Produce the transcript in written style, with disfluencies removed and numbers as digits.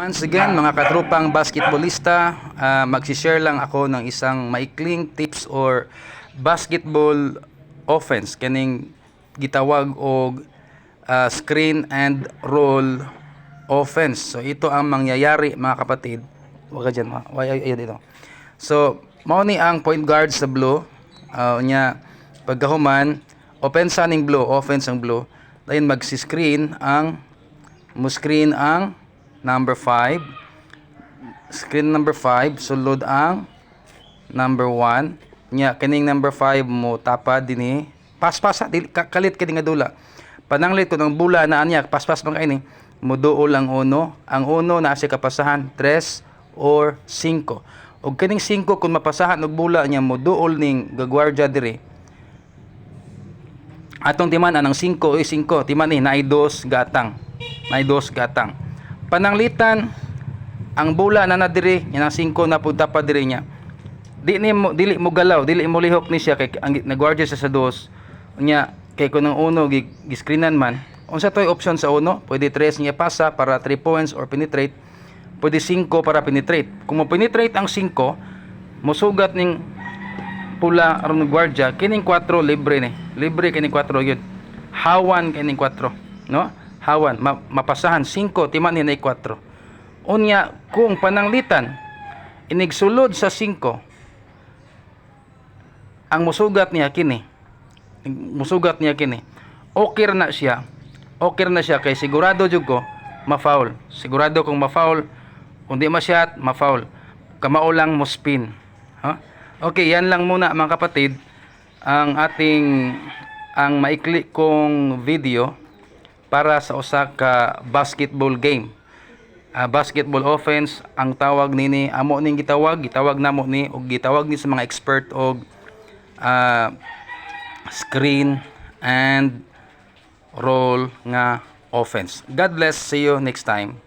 Once again, mga katrupang basketballista, magsishare lang ako ng isang maikling tips or basketball offense kining gitawag og screen and roll offense. So ito ang mangyayari, mga kapatid. Wag ka dyan, ay, ay, ay, dito. So, mao ni ang point guard sa blue. Unya pagkahuman, opensa ning blue, offense ang blue. Dayon magsi-screen ang mo screen ang number 5. Screen number 5, sulod ang number 1. Nya kining number 5 mo tapad dinhi. Paspas dili kalit kini nga dula. Pananglit ko ng bula na anya, paspas man kay ni. Muduol ang uno. Ang uno naa siya kapasahan 3 or 5. Og kining 5 kung mapasahan og bula niya, muduol ning gagwardya diri. Atong timan ang 5 oy 5 timan ni naay dos gatang. Naay dos gatang. Pananglitan ang bula na na diri nya, ang 5 na pud tapad diri niya. Di ni mo dili mo galaw, dili mo lihok ni siya kay ang nagwardya siya sa dos. Nya kay kun ang uno gi-screenan man, unsa toy option sa uno? Pwede 3 niya pasa para 3 points or penetrate. Pwede 5 para penetrate. Kung mo penetrate ang 5, mosugat ning pula aron gwardya, kining 4 libre ni. Libre kining 4 gyud. Hawan kining 4, no? Hawan mapasahan 5 timan ni 4. Unya kung pananglitan inigsulod sa 5, ang musugat niya kini. Musugat niya kini. Okay ra na siya. Okay ra na siya kay sigurado jud ko ma-foul. Sigurado kong ma-foul. Kung di ma-shot, ma-foul. Kamao lang mo spin. Ha? Okay, yan lang muna, mga kapatid, ang ating ang maikli kong video para sa usa ka basketball game. Basketball offense ang tawag nini, amo ning gitawag namo ni og gitawag ni sa mga expert og screen and roll nga offense. God bless. See you next time.